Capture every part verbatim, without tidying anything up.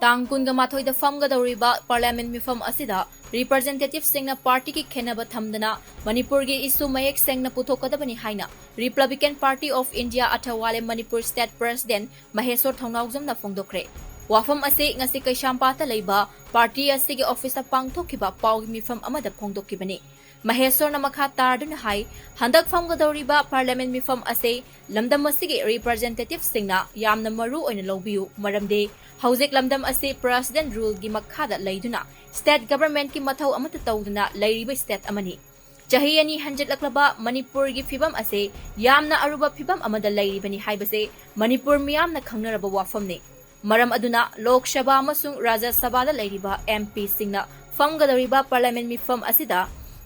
ꯇꯥꯡ ꯀꯨꯟꯒ ꯃꯥꯊꯣꯏꯗ ꯐꯝꯒꯗꯧꯔꯤꯕ Parliament ꯃꯤꯐꯝ ꯑꯁꯤꯗ representativeꯁꯤꯡꯅ partyꯒꯤ ꯈꯦꯟꯅꯕ ꯊꯝꯗꯅ ꯃꯅꯤꯄꯨꯔꯒꯤ issue ꯃꯌꯦꯛ ꯁꯦꯡꯅ ꯄꯨꯊꯣꯛꯀꯗꯕꯅꯤ ꯍꯥꯏꯅ Republican Party of India ꯑꯊꯋꯥꯂꯦ Manipur State President ꯃꯍꯦꯁꯣꯔ ꯊꯧꯅꯥꯎꯖꯝꯅ ꯐꯣꯡꯗꯣꯛꯈ꯭ꯔꯦ꯫ ꯋꯥꯐꯝ ꯑꯁꯤ ꯉꯁꯤ ꯀꯩꯁꯥꯝꯄꯥꯠꯇ ꯂꯩꯕ party ꯑꯁꯤꯒꯤ officeꯇ ꯄꯥꯡꯊꯣꯛꯈꯤꯕ ꯄꯥꯎꯒꯤ ꯃꯤꯐꯝ ꯑꯃꯗ ꯐꯣꯡꯗꯣꯛꯈꯤꯕꯅꯤ꯫ ꯃꯍꯦꯁꯣꯔꯅ ꯃꯈꯥ ꯇꯥꯗꯨꯅ ꯍꯥꯏ, ꯍꯟꯗꯛ ꯐꯝꯒꯗꯧꯔꯤꯕ Parliament ꯃꯤꯐꯝ ꯑꯁꯤ ꯂꯝꯗꯝ ꯑꯁꯤꯒꯤ representativeꯁꯤꯡꯅ ꯌꯥꯝꯅ ꯃꯔꯨ ꯑꯣꯏꯅ ꯂꯧꯕꯤꯌꯨ, ꯃꯔꯝꯗꯤ ꯍꯧꯖꯤꯛ ꯂꯝꯗꯝ ꯑꯁꯤ President ruleꯒꯤ ꯃꯈꯥꯗ ꯂꯩꯗꯨꯅ state governmentꯀꯤ ꯃꯊꯧ ꯑꯃꯠꯇ ꯇꯧꯗꯅ ꯂꯩꯔꯤꯕ state ꯑꯃꯅꯤ꯫ ꯆꯍꯤ ꯑꯅꯤ ꯍꯟꯖꯤꯜꯂꯛꯂꯕ ꯃꯅꯤꯄꯨꯔꯒꯤ ꯐꯤꯕꯝ ꯑꯁꯤ ꯌꯥꯝꯅ ꯑꯔꯨꯕ ꯐꯤꯕꯝ ꯑꯃꯗ ꯂꯩꯔꯤꯕꯅꯤ ꯍꯥꯏꯕꯁꯤ ꯃꯅꯤꯄꯨꯔ ꯃꯤꯌꯥꯝꯅ ꯈꯪꯅꯔꯕ ꯋꯥꯐꯝꯅꯤ꯫ ꯃꯔꯝ ꯑꯗꯨꯅ ꯂꯣꯛ ꯁꯚꯥ ꯑꯃꯁꯨꯡ ꯔꯥꯖ꯭ꯌ ꯁꯚꯥꯗ ꯂꯩꯔꯤꯕ MPꯁꯤꯡꯅ ꯐꯝꯒꯗꯧꯔꯤꯕ Parliament ꯃꯤꯐꯝ ꯑꯁꯤꯗ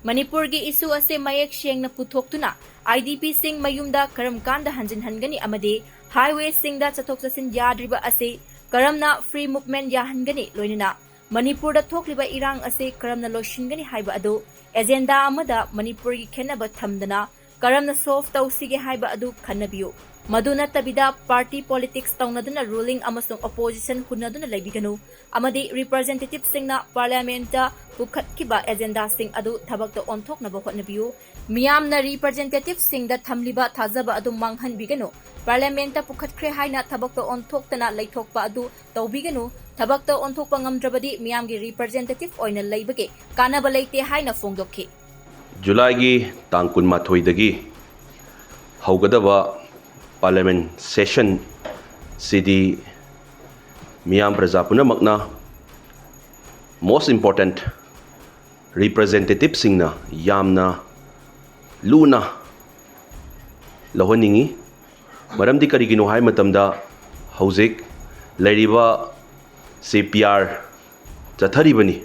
ꯃꯅꯤꯄꯨꯔꯒꯤ issue ꯑꯁꯤ ꯃꯌꯦꯛ ꯁꯦꯡꯅ ꯄꯨꯊꯣꯛꯇꯨꯅ IDPꯁꯤꯡ ꯃꯌꯨꯝꯗ ꯀꯔꯝ ꯀꯥꯟꯗ ꯍꯟꯖꯤꯟꯍꯟꯒꯅꯤ ꯑꯃꯗꯤ highwayꯁꯤꯡꯗ ꯆꯠꯊꯣꯛ ꯆꯠꯁꯤꯟ ꯌꯥꯗ꯭ꯔꯤꯕ ꯑꯁꯤ ꯀꯔꯝꯅ free movement ꯌꯥꯍꯟꯒꯅꯤ, ꯂꯣꯏꯅꯅ ꯃꯅꯤꯄꯨꯔꯗ ꯊꯣꯛꯂꯤꯕ ꯏꯔꯥꯡ ꯑꯁꯤ ꯀꯔꯝꯅ ꯂꯣꯏꯁꯤꯟꯒꯅꯤ ꯍꯥꯏꯕ ꯑꯗꯨ agenda ꯑꯃꯗ ꯃꯅꯤꯄꯨꯔꯒꯤ ꯈꯦꯟꯅꯕ ꯊꯝꯗꯅ ꯀꯔꯝꯅ solve ꯇꯧꯁꯤꯒꯦ ꯍꯥꯏꯕ ꯑꯗꯨ ꯈꯟꯅꯕꯤꯌꯨ꯫ ꯃꯗꯨ ꯅꯠꯇꯕꯤꯗ party politics ꯇꯧꯅꯗꯨꯅ ruling ꯑꯃꯁꯨꯡ opposition ꯍꯨꯟꯅꯗꯨꯅ ꯂꯩꯕꯤꯒꯅꯨ ꯑꯃꯗꯤ representativeꯁꯤꯡꯅ Parliamentꯇ ꯄꯨꯈꯠꯈꯤꯕ agendaꯁꯤꯡ ꯑꯗꯨ ꯊꯕꯛꯇ ꯑꯣꯟꯊꯣꯛꯅꯕ ꯍꯣꯠꯅꯕꯤꯌꯨ꯫ ꯃꯤꯌꯥꯝꯅ representativeꯁꯤꯡꯗ ꯊꯝꯂꯤꯕ ꯊꯥꯖꯕ ꯑꯗꯨ ꯃꯥꯡꯍꯟꯕꯤꯒꯅꯨ꯫ Parliamentꯇ ꯄꯨꯈꯠꯈ꯭ꯔꯦ ꯍꯥꯏꯅ ꯊꯕꯛꯇ ꯑꯣꯟꯊꯣꯛꯇꯅ ꯂꯩꯊꯣꯛꯄ ꯑꯗꯨ ꯇꯧꯕꯤꯒꯅꯨ꯫ ꯊꯕꯛꯇ ꯑꯣꯟꯊꯣꯛꯄ ꯉꯝꯗ꯭ꯔꯕꯗꯤ ꯃꯤꯌꯥꯝꯒꯤ representative ꯑꯣꯏꯅ ꯂꯩꯕꯒꯤ ꯀꯥꯟꯅꯕ ꯂꯩꯇꯦ ꯍꯥꯏꯅ ꯐꯣꯡꯗꯣꯛꯈꯤ꯫ ꯖꯨꯂꯥꯏꯒꯤ ꯇꯥꯡ ꯀꯨꯟꯃꯥꯊꯣꯏꯗꯒꯤ ꯍꯧꯒꯗꯕ Parliament session ꯁꯤꯗꯤ ꯃꯤꯌꯥꯝ ꯄ꯭ꯔꯖꯥ ꯄꯨꯝꯅꯃꯛꯅ most important representativeꯁꯤꯡꯅ ꯌꯥꯝꯅ ꯂꯨꯅ ꯂꯧꯍꯟꯅꯤꯡꯏ꯫ ꯃꯔꯝꯗꯤ ꯀꯔꯤꯒꯤꯅꯣ ꯍꯥꯏꯕ ꯃꯇꯝꯗ ꯍꯧꯖꯤꯛ ꯂꯩꯔꯤꯕ ꯁꯤ PR ꯆꯠꯊꯔꯤꯕꯅꯤ,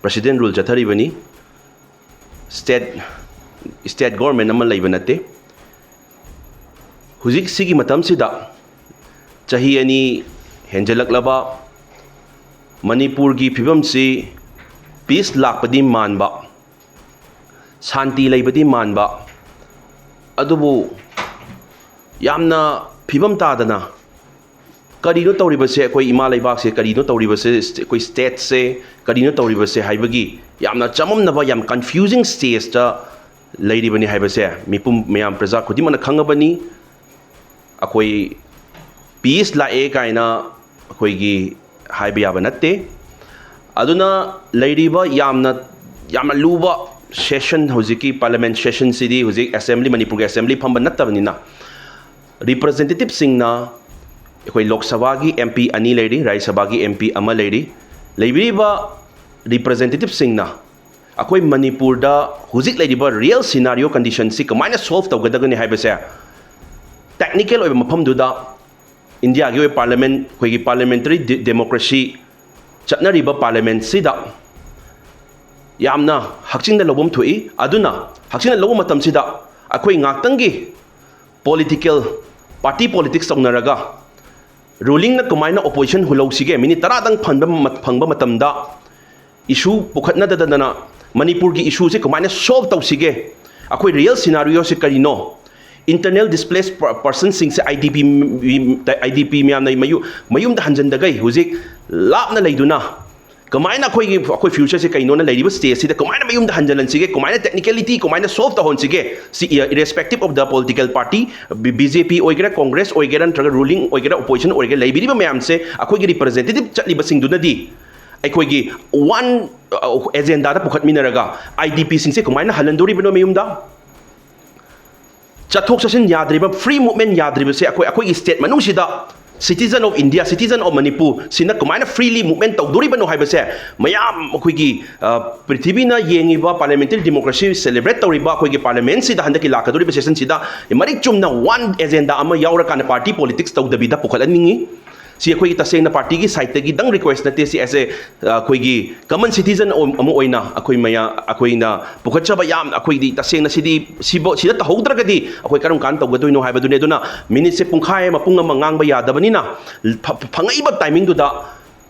President rule ꯆꯠꯊꯔꯤꯕꯅꯤ꯫ State, state government ꯑꯃ ꯂꯩꯕ ꯅꯠꯇꯦ꯫ ꯍꯧꯖꯤꯛ ꯁꯤꯒꯤ ꯃꯇꯝꯁꯤꯗ ꯆꯍꯤ ꯑꯅꯤ ꯍꯦꯟꯖꯜꯂꯛꯂꯕ ꯃꯅꯤꯄꯨꯔꯒꯤ ꯐꯤꯕꯝꯁꯤ peace ꯂꯥꯛꯄꯗꯤ ꯃꯥꯟꯕ, ꯁꯥꯟꯇꯤ ꯂꯩꯕꯗꯤ ꯃꯥꯟꯕ, ꯑꯗꯨꯕꯨ ꯌꯥꯝꯅ ꯐꯤꯕꯝ ꯇꯥꯗꯅ ꯀꯔꯤꯅꯣ ꯇꯧꯔꯤꯕꯁꯦ? ꯑꯩꯈꯣꯏ ꯏꯃꯥ ꯂꯩꯕꯥꯛꯁꯦ ꯀꯔꯤꯅꯣ ꯇꯧꯔꯤꯕꯁꯦ? ꯑꯩꯈꯣꯏ stateꯁꯦ ꯀꯔꯤꯅꯣ ꯇꯧꯔꯤꯕꯁꯦ ꯍꯥꯏꯕꯒꯤ ꯌꯥꯝꯅ ꯆꯃꯝꯅꯕ, ꯌꯥꯝ confusing stageꯇ ꯂꯩꯔꯤꯕꯅꯤ ꯍꯥꯏꯕꯁꯦ ꯃꯤꯄꯨꯝ ꯃꯌꯥꯝ ꯄ꯭ꯔꯖꯥ ꯈꯨꯗꯤꯡꯃꯛꯅ ꯈꯪꯉꯕꯅꯤ꯫ ꯑꯩꯈꯣꯏ peace ꯂꯥꯛꯑꯦ ꯀꯥꯏꯅ ꯑꯩꯈꯣꯏꯒꯤ ꯍꯥꯏꯕ ꯌꯥꯕ ꯅꯠꯇꯦ꯫ ꯑꯗꯨꯅ ꯂꯩꯔꯤꯕ ꯌꯥꯝꯅ, ꯌꯥꯝꯅ ꯂꯨꯕ session, ꯍꯧꯖꯤꯛꯀꯤ parliament sessionꯁꯤꯗꯤ ꯍꯧꯖꯤꯛ assembly, ꯃꯅꯤꯄꯨꯔꯒꯤ assembly ꯐꯝꯕ ꯅꯠꯇꯕꯅꯤꯅ, representativeꯁꯤꯡꯅ, ꯑꯩꯈꯣꯏ ꯂꯣꯛ ꯁꯚꯥꯒꯤ MP ꯑꯅꯤ ꯂꯩꯔꯤ, ꯔꯥꯖ꯭ꯌ ꯁꯚꯥꯒꯤ MP ꯑꯃ ꯂꯩꯔꯤ, ꯂꯩꯕꯤꯔꯤꯕ representativeꯁꯤꯡꯅ ꯑꯩꯈꯣꯏ ꯃꯅꯤꯄꯨꯔꯗ ꯍꯧꯖꯤꯛ ꯂꯩꯔꯤꯕ real scenario conditionꯁꯤ ꯀꯃꯥꯏꯅ solve ꯇꯧꯒꯗꯒꯅꯤ ꯍꯥꯏꯕꯁꯦ technical ꯑꯣꯏꯕ ꯃꯐꯝꯗꯨꯗ ꯏꯟꯗꯤꯌꯥꯒꯤ ꯑꯣꯏꯕ parliament, ꯑꯩꯈꯣꯏꯒꯤ parliamentary de-, democracy ꯆꯠꯅꯔꯤꯕ parliamentꯁꯤꯗ ꯌꯥꯝꯅ ꯍꯛꯆꯤꯟꯅ ꯂꯧꯐꯝ ꯊꯣꯛꯏ꯫ ꯑꯗꯨꯅ ꯍꯛꯆꯤꯟꯅ ꯂꯧꯕ ꯃꯇꯝꯁꯤꯗ ꯑꯩꯈꯣꯏ ꯉꯥꯛꯇꯪꯒꯤ political party politics ꯇꯧꯅꯔꯒ rulingꯅ ꯀꯃꯥꯏꯅ opposition ꯍꯨꯜꯍꯧꯁꯤꯒꯦ, minute ꯇꯔꯥꯗꯪ ꯐꯪꯕ ꯃ-, ꯐꯪꯕ ꯃꯇꯝꯗ issue ꯄꯨꯈꯠꯅꯗꯗꯅ ꯃꯅꯤꯄꯨꯔꯒꯤ issueꯁꯦ ꯀꯃꯥꯏꯅ solve ꯇꯧꯁꯤꯒꯦ, ꯑꯩꯈꯣꯏ real scenarioꯁꯦ ꯀꯔꯤꯅꯣ, internal displaced per-, personꯁꯤꯡꯁꯦ, IDP ꯃꯤ-, IDP ꯃꯌꯥꯝꯅ ꯃꯌꯨ-, ꯃꯌꯨꯝꯗ ꯍꯟꯖꯤꯟꯗꯈꯩ ꯍꯧꯖꯤꯛ ꯂꯥꯞꯅ ꯂꯩꯗꯨꯅ ꯀꯃꯥꯏꯅ ꯑꯩꯈꯣꯏꯒꯤ, ꯑꯩꯈꯣꯏ futureꯁꯦ ꯀꯩꯅꯣꯅ ꯂꯩꯔꯤꯕ stageꯁꯤꯗ ꯀꯃꯥꯏꯅ ꯃꯌꯨꯝꯗ ꯍꯟꯖꯤꯜꯍꯟꯁꯤꯒꯦ, ꯀꯃꯥꯏꯅ technicality ꯀꯃꯥꯏꯅ solve ꯇꯧꯍꯟꯁꯤꯒꯦ, ꯁꯤ, irrespective of the political party, B-, BJP ꯑꯣꯏꯒꯦꯔꯥ, Congress ꯑꯣꯏꯒꯦꯔꯥ, ꯅꯠꯇ꯭ꯔꯒ ruling ꯑꯣꯏꯒꯦꯔꯥ, opposition ꯑꯣꯏꯒꯦꯔꯥ, ꯂꯩꯕꯤꯔꯤꯕ ꯃꯌꯥꯝꯁꯦ ꯑꯩꯈꯣꯏꯒꯤ representative ꯆꯠꯂꯤꯕꯁꯤꯡꯗꯨꯅꯗꯤ ꯑꯩꯈꯣꯏꯒꯤ one, ꯑ, agendaꯗ ꯄꯨꯈꯠꯃꯤꯟꯅꯔꯒ IDPꯁꯤꯡꯁꯦ ꯀꯃꯥꯏꯅ ꯍꯜꯍꯟꯗꯣꯔꯤꯕꯅꯣ ꯃꯌꯨꯝꯗ? ꯆꯠꯊꯣꯛ ꯆꯠꯁꯤꯟ ꯌꯥꯗ꯭ꯔꯤꯕ, free movement ꯌꯥꯗ꯭ꯔꯤꯕꯁꯦ ꯑꯩꯈꯣꯏ, ꯑꯩꯈꯣꯏꯒꯤ state ꯃꯅꯨꯡꯁꯤꯗ citizen of India, citizen of Manipur ꯁꯤꯅ ꯀꯃꯥꯏꯅ freely movement ꯇꯧꯗꯣꯔꯤꯕꯅꯣ ꯍꯥꯏꯕꯁꯦ ꯃꯌꯥꯝ ꯑꯩꯈꯣꯏꯒꯤ, ꯑ, ꯄ꯭ꯔꯤꯊꯤꯕꯤꯅ ꯌꯦꯡꯉꯤꯕ parliamentary democracy celebrate ꯇꯧꯔꯤꯕ ꯑꯩꯈꯣꯏꯒꯤ parliamentꯁꯤꯗ ꯍꯟꯗꯛꯀꯤ ꯂꯥꯛꯀꯗꯧꯔꯤꯕ sessionꯁꯤꯗ ꯃꯔꯤꯛ ꯆꯨꯝꯅ one agendaꯑꯃ ꯌꯥꯎꯔꯀꯥꯟꯗ party politics ꯇꯧꯗꯕꯤꯗ ꯄꯨꯈꯠꯍꯟꯅꯤꯡꯉꯤ꯫ ꯁꯤ ꯑꯩꯈꯣꯏꯒꯤ ꯇꯁꯦꯡꯅ partyꯒꯤ sideꯇꯒꯤꯗꯪ request ꯅꯠꯇꯦ, ꯁꯤ as a, ꯑ, ꯑꯩꯈꯣꯏꯒꯤ common citizen ꯑꯃ ꯑꯣꯏꯅ ꯑꯩꯈꯣꯏ ꯃꯌꯥ-, ꯑꯩꯈꯣꯏꯅ ꯄꯨꯈꯠꯆꯕ ꯌꯥꯝ, ꯑꯩꯈꯣꯏꯗꯤ ꯇꯁꯦꯡꯅ ꯁꯤꯗꯤ, ꯁꯤꯕꯨ, ꯁꯤꯗ ꯇꯧꯍꯧꯗ꯭ꯔꯒꯗꯤ ꯑꯩꯈꯣꯏ ꯀꯔꯝ ꯀꯥꯟꯗ ꯇꯧꯒꯗꯣꯏꯅꯣ ꯍꯥꯏꯕꯗꯨꯅꯤ꯫ ꯑꯗꯨꯅ minuteꯁꯦ ꯄꯨꯡꯈꯥꯏ ꯑꯃ, ꯄꯨꯡ ꯑꯃ ꯉꯥꯡꯕ ꯌꯥꯗꯕꯅꯤꯅ ꯐ-, ꯐꯪꯉꯛꯏꯕ timingꯗꯨꯗ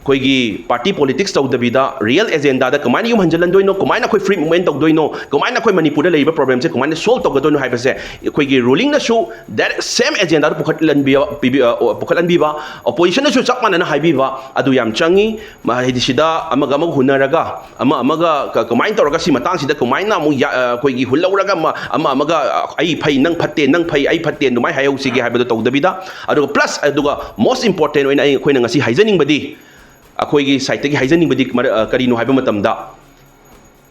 ꯑꯩꯈꯣꯏꯒꯤ ꯄꯥꯔꯇꯤ ꯄꯣꯂꯤꯇꯤꯛꯁ ꯇꯧꯗꯕꯤꯗ ꯔꯤꯌꯦꯜ ꯑꯦꯖꯦꯟꯗꯥꯗ ꯀꯃꯥꯏꯅ ꯌꯨꯝ ꯍꯟꯖꯤꯜꯍꯟꯗꯣꯏꯅꯣ, ꯀꯃꯥꯏꯅ ꯑꯩꯈꯣꯏ ꯐ꯭ꯔꯤ ꯃꯨꯞꯃꯦꯟ ꯇꯧꯗꯣꯏꯅꯣ, ꯀꯃꯥꯏꯅ ꯑꯩꯈꯣꯏ ꯃꯅꯤꯄꯨꯔꯗ ꯂꯩꯔꯤꯕ ꯄ꯭ꯔꯣꯕ꯭ꯂꯦꯝꯁꯦ ꯀꯃꯥꯏꯅ ꯁꯣꯜꯕ ꯇꯧꯒꯗꯣꯏꯅꯣ ꯍꯥꯏꯕꯁꯦ ꯑꯩꯈꯣꯏꯒꯤ ꯔꯨꯂꯤꯡꯅꯁꯨ ꯗꯥꯏꯔꯦꯛ ꯁꯦꯝ ꯑꯦꯖꯦꯟꯗꯥꯗ ꯄꯨꯈꯠꯍꯟꯕꯤꯕ, ꯄꯤꯕꯤ-, ꯑ, ꯄꯨꯈꯠꯍꯟꯕꯤꯕ, ꯑꯣꯄꯣꯖꯤꯁꯟꯅꯁꯨ ꯆꯞ ꯃꯥꯟꯅꯅ ꯍꯥꯏꯕꯤꯕ, ꯑꯗꯨ ꯌꯥꯝ ꯆꯪꯉꯤ꯫ ꯃ-, ꯍꯥꯏꯗꯤ ꯁꯤꯗ ꯑꯃꯒ ꯑꯃꯒ ꯍꯨꯟꯅꯔꯒ, ꯑꯃ ꯑꯃꯒ ꯀ-, ꯀꯃꯥꯏꯅ ꯇꯧꯔꯒ ꯁꯤ ꯃꯇꯥꯡꯁꯤꯗ ꯀꯃꯥꯏꯅ ꯑꯃꯨꯛ ꯌꯥ-, ꯑ, ꯑꯩꯈꯣꯏꯒꯤ ꯍꯨꯜꯍꯧꯔꯒ ꯑꯃ, ꯑꯃ ꯑꯃꯒ, ꯑ, "ꯑꯩ ꯐꯩ, ꯅꯪ ꯐꯠꯇꯦ, ꯅꯪ ꯐꯩ, ꯑꯩ ꯐꯠꯇꯦ" ꯑꯗꯨꯃꯥꯏꯅ ꯍꯥꯏꯍꯧꯁꯤꯒꯦ ꯍꯥꯏꯕꯗꯣ ꯇꯧꯗꯕꯤꯗ, ꯑꯗꯨꯒ ꯄ꯭ꯂꯁ, ꯑꯗꯨꯒ ꯃꯣꯁ ꯏꯝꯄꯣꯔꯇꯦꯟ ꯑꯣꯏꯅ ꯑꯩ, ꯑꯩꯈꯣꯏꯅ ꯉꯁꯤ ꯍꯥꯏꯖꯅꯤꯡꯕꯗꯤ, ꯑꯩꯈꯣꯏꯒꯤ ꯁꯥꯏꯠꯇꯒꯤ ꯍꯥꯏꯖꯅꯤꯡꯕꯗꯤ ꯃꯔ-, ꯑ, ꯀꯔꯤꯅꯣ ꯍꯥꯏꯕ ꯃꯇꯝꯗ,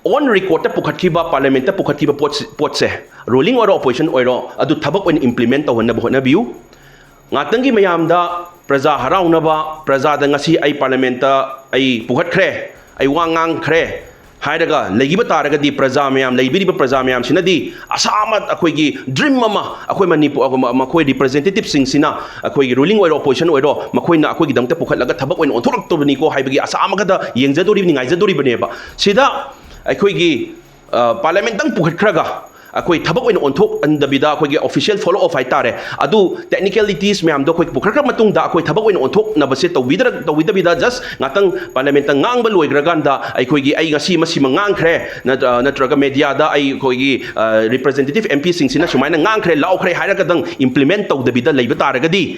ꯑꯣꯟ ꯔꯦꯀꯣꯔꯗꯇ ꯄꯨꯈꯠꯈꯤꯕ, ꯄꯥꯔꯂꯤꯌꯥꯃꯦꯟꯠꯇ ꯄꯨꯈꯠꯈꯤꯕ ꯄꯣꯠꯁꯤ, ꯄꯣꯠꯁꯦ, ꯔꯨꯂꯤꯡ ꯑꯣꯏꯔꯣ, ꯑꯣꯄꯣꯖꯤꯁꯟ ꯑꯣꯏꯔꯣ, ꯑꯗꯨ ꯊꯕꯛ ꯑꯣꯏꯅ ꯏꯝꯄ꯭ꯂꯤꯃꯦꯟꯠ ꯇꯧꯍꯟꯅꯕ ꯍꯣꯠꯅꯕꯤꯌꯨ꯫ ꯉꯥꯛꯇꯪꯒꯤ ꯃꯌꯥꯝꯗ ꯄ꯭ꯔꯖꯥ ꯍꯔꯥꯎꯅꯕ, ꯄ꯭ꯔꯖꯥꯗ ꯉꯁꯤ ꯑꯩ ꯄꯥꯔꯂꯤꯌꯥꯃꯦꯟꯠꯇ ꯑꯩ ꯄꯨꯈꯠꯈ꯭ꯔꯦ, ꯑꯩ ꯋꯥ ꯉꯥꯡꯈ꯭ꯔꯦ ꯍꯥꯏꯔꯒ ꯂꯩꯈꯤꯕ ꯇꯥꯔꯒꯗꯤ, ꯄ꯭ꯔꯖꯥ ꯃꯌꯥꯝ, ꯂꯩꯕꯤꯔꯤꯕ ꯄ꯭ꯔꯖꯥ ꯃꯌꯥꯝꯁꯤꯅꯗꯤ ꯑꯁꯥ ꯑꯃ, ꯑꯩꯈꯣꯏꯒꯤ ꯗ꯭ꯔꯤꯝ ꯑꯃ, ꯑꯩꯈꯣꯏ ꯃꯅꯤꯄꯨꯔ, ꯃꯈꯣꯏ ꯔꯤꯄ꯭ꯔꯖꯦꯟꯇꯦꯇꯤꯚꯁꯤꯡꯁꯤꯅ, ꯑꯩꯈꯣꯏꯒꯤ ꯔꯨꯂꯤꯡ ꯑꯣꯏꯔꯣ, ꯑꯣꯄꯣꯖꯤꯁꯟ ꯑꯣꯏꯔꯣ, ꯃꯈꯣꯏꯅ ꯑꯩꯈꯣꯏꯒꯤꯗꯃꯛꯇ ꯄꯨꯈꯠꯂꯒ ꯊꯕꯛ ꯑꯣꯏꯅ ꯑꯣꯟꯊꯣꯔꯛꯇꯕꯅꯤꯀꯣ ꯍꯥꯏꯕꯒꯤ ꯑꯁꯥ ꯑꯃꯈꯛꯇ ꯌꯦꯡꯖꯗꯣꯔꯤꯕꯅꯤ, ꯉꯥꯏꯖꯗꯣꯔꯤꯕꯅꯦꯕ꯫ ꯁꯤꯗ ꯑꯩꯈꯣꯏꯒꯤ, ꯑ, ꯄꯥꯔꯂꯤꯌꯥꯃꯦꯟꯠꯇꯪ ꯄꯨꯈꯠꯈ꯭ꯔꯒ ꯑꯩꯈꯣꯏ ꯊꯕꯛ ꯑꯣꯏꯅ ꯑꯣꯟꯊꯣꯛꯍꯟꯗꯕꯤꯗ, ꯑꯩꯈꯣꯏꯒꯤ ꯑꯣꯐꯤꯁꯤꯌꯦꯜ ꯐꯣꯂꯣ ꯑꯞ ꯍꯥꯏꯇꯥꯔꯦ, ꯑꯗꯨ ꯇꯦꯛꯅꯤꯀꯦꯂꯤꯇꯤꯁ ꯃꯌꯥꯝꯗꯣ ꯑꯩꯈꯣꯏ ꯄꯨꯈꯠꯈ꯭ꯔ ꯃꯇꯨꯡꯗ ꯑꯩꯈꯣꯏ ꯊꯕꯛ ꯑꯣꯏꯅ ꯑꯣꯟꯊꯣꯛꯅꯕꯁꯦ ꯇꯧꯕꯤꯗ꯭ꯔ-, ꯇꯧꯕꯤꯗꯕꯤꯗ, ꯖꯁ ꯉꯥꯛꯇꯪ ꯄꯥꯔꯂꯤꯌꯥꯃꯦꯟꯠꯇ ꯉꯥꯡꯕ ꯂꯣꯏꯈ꯭ꯔꯀꯥꯟꯗ ꯑꯩꯈꯣꯏꯒꯤ "ꯑꯩ ꯉꯁꯤ ꯃꯁꯤꯃ ꯉꯥꯡꯈ꯭ꯔꯦ", ꯅꯠ-, ꯑ, ꯅꯠꯇ꯭ꯔꯒ ꯃꯦꯗꯤꯌꯥꯗ ꯑꯩ, ꯑꯩꯈꯣꯏꯒꯤ, ꯑ, ꯔꯤꯄ꯭ꯔꯖꯦꯟꯇꯦꯇꯤꯚ ꯑꯦꯝ ꯄꯤꯁꯤꯡꯁꯤꯅ ꯁꯨꯃꯥꯏꯅ ꯉꯥꯡꯈ꯭ꯔꯦ, ꯂꯥꯎꯈ꯭ꯔꯦ ꯍꯥꯏꯔꯒꯗꯪ ꯏꯝꯄ꯭ꯂꯤꯃꯦꯟꯠ ꯇꯧꯗꯕꯤꯗ ꯂꯩꯕ ꯇꯥꯔꯒꯗꯤ,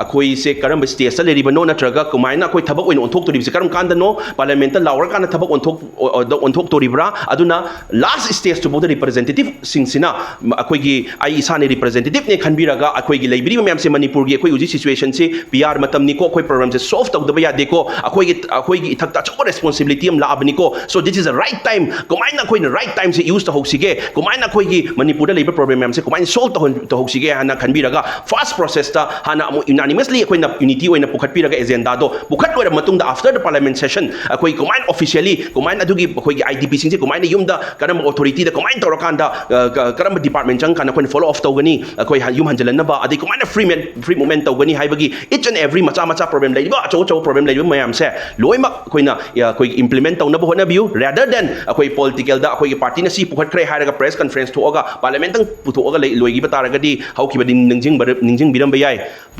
ꯑꯩꯈꯣꯏꯁꯦ ꯀꯔꯝꯕ ꯁ꯭ꯇꯦꯖꯇ ꯂꯩꯔꯤꯕꯅꯣ, ꯅꯠꯇ꯭ꯔꯒ ꯀꯃꯥꯏꯅ ꯑꯩꯈꯣꯏ ꯊꯕꯛ ꯑꯣꯏꯅ ꯑꯣꯟꯊꯣꯛꯇꯣꯔꯤꯕꯁꯦ ꯀꯔꯝ ꯀꯥꯟꯗꯅꯣ? ꯄꯥꯔꯂꯤꯌꯥꯃꯦꯟꯠꯇ ꯂꯥꯎꯔꯀꯥꯟꯗ ꯊꯕꯛ ꯑꯣꯟꯊꯣꯛ-, ꯑꯣ-, ꯑꯣ-, ꯑꯣꯟꯊꯣꯛꯇꯣꯔꯤꯕ꯭ꯔꯥ? ꯑꯗꯨꯅ ꯂꯥꯁ ꯁ꯭ꯇꯦꯖꯇꯨꯐꯥꯎꯗ ꯔꯤꯄ꯭ꯔꯖꯦꯟꯇꯦꯇꯤꯚꯁꯤꯡꯁꯤꯅ, ꯃ-, ꯑꯩꯈꯣꯏꯒꯤ, "ꯑꯩ ꯏꯁꯥꯅ ꯔꯤꯄ꯭ꯔꯖꯦꯟꯇꯦꯇꯤꯚꯅꯦ" ꯈꯟꯕꯤꯔꯒ, ꯑꯩꯈꯣꯏꯒꯤ ꯂꯩꯕꯤꯔꯤꯕ ꯃꯌꯥꯝꯁꯦ, ꯃꯅꯤꯄꯨꯔꯒꯤ ꯑꯩꯈꯣꯏ ꯍꯧꯖꯤꯛ ꯁꯤꯆꯨꯋꯦꯁꯟꯁꯤ, ꯄꯤ ꯑꯥꯔ ꯃꯇꯝꯅꯤꯀꯣ, ꯑꯩꯈꯣꯏ ꯄ꯭ꯔꯣꯕ꯭ꯂꯦꯝꯁꯦ ꯁꯣꯜꯕ ꯇꯧꯗꯕ ꯌꯥꯗꯦꯀꯣ, ꯑꯩꯈꯣꯏꯒꯤ, ꯑꯩꯈꯣꯏꯒꯤ ꯏꯊꯛꯇ ꯑꯆꯧꯕ ꯔꯦꯁꯄꯣꯟꯁꯤꯕꯤꯂꯤꯇꯤ ꯑꯃ ꯂꯥꯛꯑꯕꯅꯤꯀꯣ, so this is the right time, ꯀꯃꯥꯏꯅ ꯑꯩꯈꯣꯏꯅ ꯔꯥꯏꯠ ꯇꯥꯏꯝꯁꯦ ꯌꯨꯁ ꯇꯧꯍꯧꯁꯤꯒꯦ, ꯀꯃꯥꯏꯅ ꯑꯩꯈꯣꯏꯒꯤ ꯃꯅꯤꯄꯨꯔꯗ ꯂꯩꯕ ꯄ꯭ꯔꯣꯕ꯭ꯂꯦꯝ ꯃꯌꯥꯝꯁꯦ ꯀꯃꯥꯏꯅ ꯁꯣꯜꯕ ꯇꯧꯍꯟ-, ꯇꯧꯍꯧꯁꯤꯒꯦ ꯍꯥꯏꯅ ꯈꯟꯕꯤꯔꯒ, ꯐꯥꯔꯁ ꯄ꯭ꯔꯣꯁꯦꯁꯇ ꯍꯥꯟꯅ ꯑꯃꯨꯛ ꯌꯨꯅꯥꯅꯤꯃꯁꯂꯤ ꯑꯩꯈꯣꯏꯅ ꯌꯨꯅꯤꯇꯤ ꯑꯣꯏꯅ ꯄꯨꯈꯠꯄꯤꯔꯒ ꯑꯦꯖꯦꯟꯗꯥꯗꯣ ꯄꯨꯈꯠ ꯂꯣꯏꯔꯕ ꯃꯇꯨꯡꯗ, after the parliament session, ꯑꯩꯈꯣꯏ ꯀꯃꯥꯏꯅ ꯑꯣꯐꯤꯁꯤꯌꯦꯜꯂꯤ, ꯀꯃꯥꯏꯅ ꯑꯗꯨꯒꯤ ꯑꯩꯈꯣꯏꯒꯤ ꯑꯥꯏ ꯗꯤ ꯄꯤꯁꯤꯡꯁꯦ ꯀꯃꯥꯏꯅ ꯌꯨꯝꯗ, ꯀꯔꯝꯕ ꯑꯣꯊꯣꯔꯤꯇꯤꯗ, ꯀꯃꯥꯏꯅ ꯇꯧꯔꯀꯥꯟꯗ, ꯑ, ꯀ-, ꯀꯔꯝꯕ ꯗꯤꯄꯥꯔꯠꯃꯦꯟꯠ ꯆꯪꯀꯥꯟꯗ ꯑꯩꯈꯣꯏꯅ ꯐꯣꯂꯣ ꯑꯞ ꯇꯧꯒꯅꯤ, ꯑꯩꯈꯣꯏ ꯍ-, ꯌꯨꯝ ꯍꯟꯖꯤꯜꯍꯟꯅꯕ, ꯑꯗꯩ ꯀꯃꯥꯏꯅ ꯐ꯭ꯔꯤ ꯃꯦꯟ-, ꯐ꯭ꯔꯤ ꯃꯨꯞꯃꯦꯟꯠ ꯇꯧꯒꯅꯤ ꯍꯥꯏꯕꯒꯤ each and every ꯃꯆꯥ ꯃꯆꯥ ꯄ꯭ꯔꯣꯕ꯭ꯂꯦꯝ ꯂꯩꯔꯤꯕ, ꯑꯆꯧ ꯑꯆꯧꯕ ꯄ꯭ꯔꯣꯕ꯭ꯂꯦꯝ ꯂꯩꯔꯤꯕ ꯃꯌꯥꯝꯁꯦ ꯂꯣꯏꯅꯃꯛ ꯑꯩꯈꯣꯏꯅ, ꯑ, ꯑꯩꯈꯣꯏꯒꯤ ꯏꯝꯄ꯭ꯂꯤꯃꯦꯟꯠ ꯇꯧꯅꯕ ꯍꯣꯠꯅꯕꯤꯌꯨ, rather than ꯑꯩꯈꯣꯏ ꯄꯣꯂꯤꯇꯤꯀꯦꯜꯗ ꯑꯩꯈꯣꯏꯒꯤ ꯄꯥꯔꯇꯤꯅ ꯁꯤ ꯄꯨꯈꯠꯈ꯭ꯔꯦ ꯍꯥꯏꯔꯒ ꯄ꯭ꯔꯦꯁ ꯀꯟꯐꯔꯦꯟꯁ ꯊꯣꯛꯑꯒ ꯄꯥꯔꯂꯤꯌꯥꯃꯦꯟꯠꯇꯪ ꯄꯨꯊꯣꯛꯑꯒ ꯂꯩ-, ꯂꯣꯏꯈꯤꯕ ꯇꯥꯔꯒꯗꯤ, ꯍꯧꯈꯤꯕꯗꯤ ꯅꯤꯡꯁꯤꯡꯕꯔ-, ꯅꯤꯡꯁꯤꯡꯕꯤꯔꯝꯕ ꯌꯥꯏ꯫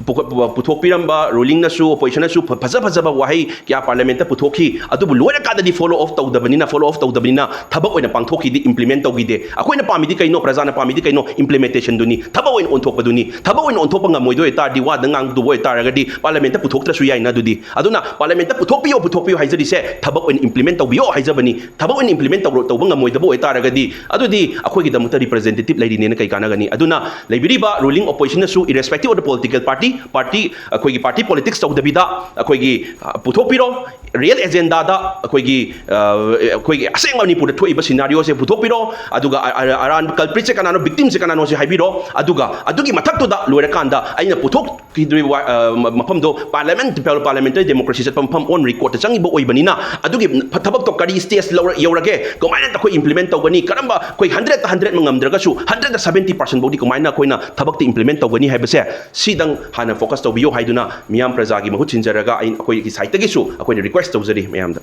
ꯄꯨꯈꯠ-, ꯄꯨꯊꯣꯛꯄꯤꯔꯝꯕ ꯔꯨꯂꯤꯡꯅꯁꯨ ꯑꯣꯄꯣꯖꯤꯁꯟꯅꯁꯨ ꯐꯖ ꯐꯖꯕ ꯋꯥꯍꯩ ꯀꯌꯥ ꯄꯥꯔꯂꯤꯌꯥꯃꯦꯟꯠꯇ ꯄꯨꯊꯣꯛꯈꯤ꯫ ꯑꯗꯨꯕꯨ ꯂꯣꯏꯔꯀꯥꯟꯗꯗꯤ ꯐꯣꯂꯣ ꯑꯞ ꯇꯧꯗꯕꯅꯤꯅ, ꯐꯣꯂꯣ ꯑꯞ ꯇꯧꯗꯕꯅꯤꯅ ꯊꯕꯛ ꯑꯣꯏꯅ ꯄꯥꯡꯊꯣꯛꯈꯤꯗꯦ, ꯏꯝꯄ꯭ꯂꯤꯃꯦꯟꯠ ꯇꯧꯈꯤꯗꯦ꯫ ꯑꯩꯈꯣꯏꯅ ꯄꯥꯝꯃꯤꯗꯤ ꯀꯩꯅꯣ, ꯄ꯭ꯔꯖꯥꯅ ꯄꯥꯝꯃꯤꯗꯤ ꯀꯩꯅꯣ? ꯏꯝꯄ꯭ꯂꯤꯃꯦꯟꯇꯦꯁꯟꯗꯨꯅꯤ, ꯊꯕꯛ ꯑꯣꯏꯅ ꯑꯣꯟꯊꯣꯛꯄꯗꯨꯅꯤ꯫ ꯊꯕꯛ ꯑꯣꯏꯅ ꯑꯣꯟꯊꯣꯛꯄ ꯉꯝꯃꯣꯏꯗꯣꯏ ꯑꯣꯏꯇꯥꯔꯗꯤ, ꯋꯥꯗ ꯉꯥꯡꯗꯨꯕ ꯑꯣꯏꯇꯥꯔꯒꯗꯤ ꯄꯥꯔꯂꯤꯌꯥꯃꯦꯟꯠꯇ ꯄꯨꯊꯣꯛꯇ꯭ꯔꯁꯨ ꯌꯥꯏꯅ꯫ ꯑꯗꯨꯗꯤ ꯑꯗꯨꯅ ꯄꯥꯔꯂꯤꯌꯥꯃꯦꯟꯠꯇ ꯄꯨꯊꯣꯛꯄꯤꯌꯣ, ꯄꯨꯊꯣꯛꯄꯤꯌꯣ ꯍꯥꯏꯖꯔꯤꯁꯦ ꯊꯕꯛ ꯑꯣꯏꯅ ꯏꯝꯄ꯭ꯂꯤꯃꯦꯟꯠ ꯇꯧꯕꯤꯌꯣ ꯍꯥꯏꯖꯕꯅꯤ꯫ ꯊꯕꯛ ꯑꯣꯏꯅ ꯏꯝꯄ꯭ꯂꯤꯃꯦꯟꯠ ꯇꯧꯕ ꯉꯝꯃꯣꯏꯗꯕ ꯑꯣꯏꯇꯥꯔꯒꯗꯤ, ꯑꯗꯨꯗꯤ ꯑꯩꯈꯣꯏꯒꯤꯗꯃꯛꯇ ꯔꯤꯄ꯭ꯔꯖꯦꯟꯇꯦꯇꯤꯕ ꯂꯩꯔꯤꯅꯦꯅ ꯀꯩ ꯀꯥꯟꯅꯒꯅꯤ? ꯑꯗꯨꯅ ꯂꯩꯕꯤꯔꯤꯕ ꯔꯨꯂꯤꯡ ꯑꯣꯄꯣꯖꯤꯁꯟꯅꯁꯨ, irrespective of the political party, party, ꯑꯩꯈꯣꯏꯒꯤ ꯄꯥꯔꯇꯤ ꯄꯣꯂꯤꯇꯤꯛꯁ ꯇꯧꯗꯕꯤꯗ ꯑꯩꯈꯣꯏꯒꯤ ꯄꯨꯊꯣꯛꯄꯤꯔꯣ꯫ ꯔꯤꯌꯦꯜ ꯑꯦꯖꯦꯟꯗꯥꯗ ꯑꯩꯈꯣꯏꯒꯤ ꯑꯩꯈꯣꯏꯒꯤ ꯑꯁꯦꯡꯕ ꯃꯅꯤꯄꯨꯔꯗ ꯊꯣꯛꯏꯕ ꯁꯤꯅꯥꯔꯤꯑꯣꯁꯦ ꯄꯨꯊꯣꯛꯄꯤꯔꯣ꯫ ꯑꯗꯨꯒ ꯑꯔꯥꯟꯕ ꯀꯜꯄ꯭ꯔꯤꯠꯁꯦ ꯀꯅꯥꯅꯣ, ꯕꯤꯛꯇꯤꯝꯁꯦ ꯀꯅꯥꯅꯣꯁꯦ ꯍꯥꯏꯕꯤꯔꯣ꯫ ꯑꯗꯨꯒ ꯑꯗꯨꯒꯤ ꯃꯊꯛꯇꯨꯗ ꯂꯣꯏꯔꯀꯥꯟꯗ ꯑꯩꯅ ꯄꯨꯊꯣꯛꯈꯤꯗ꯭ꯔꯤꯕ ꯃꯐꯝꯗꯣ ꯄꯥꯔꯂꯤꯌꯥꯃꯦꯟꯠ, ꯄꯥꯔꯂꯤꯌꯥꯃꯦꯟꯇꯔꯤ ꯗꯦꯃꯣꯀ꯭ꯔꯦꯁꯤ ꯆꯠꯄ ꯃꯐꯝ, ꯑꯣꯟ ꯔꯦꯀꯣꯔꯗꯇ ꯆꯪꯉꯤꯕ ꯑꯣꯏꯕꯅꯤꯅ, ꯑꯗꯨꯒꯤ ꯊꯕꯛꯇꯣ ꯀꯔꯤ ꯁ꯭ꯇꯦꯖ ꯌꯧꯔꯒꯦ, ꯀꯃꯥꯏꯅ ꯑꯩꯈꯣꯏ ꯏꯝꯄ꯭ꯂꯤꯃꯦꯟꯠ ꯇꯧꯒꯅꯤ, ꯀꯔꯝꯕ, ꯑꯩꯈꯣꯏ ꯍꯟꯗ꯭ꯔꯦꯠꯇ ꯍꯟꯗ꯭ꯔꯦꯠꯃꯛ ꯉꯝꯗ꯭ꯔꯒꯁꯨ ꯍꯟꯗ꯭ꯔꯦꯠꯇ ꯁꯕꯦꯟꯇꯤ ꯄꯥꯔꯁꯦꯟꯠ ꯐꯥꯎꯗꯤ ꯀꯃꯥꯏꯅ ꯑꯩꯈꯣꯏꯅ ꯊꯕꯛꯇ ꯏꯝꯄ꯭ꯂꯤꯃꯦꯟꯠ ꯇꯧꯒꯅꯤ ꯍꯥꯏꯕꯁꯦ, ꯁꯤꯗꯪ ꯍꯥꯟꯅ ꯐꯣꯀꯁ ꯇꯧꯕꯤꯌꯨ ꯍꯥꯏꯗꯨꯅ ꯃꯤꯌꯥꯝ ꯄ꯭ꯔꯖꯥꯒꯤ ꯃꯍꯨꯠ ꯁꯤꯟꯖꯔꯒ ꯑꯩ, ꯑꯩꯈꯣꯏꯒꯤ ꯁꯥꯏꯠꯇꯒꯤꯁꯨ ꯑꯩꯈꯣꯏꯅ ꯔꯤꯀ꯭ꯋꯦꯁ ꯇꯧꯖꯔꯤ ꯃꯌꯥꯝꯗ꯫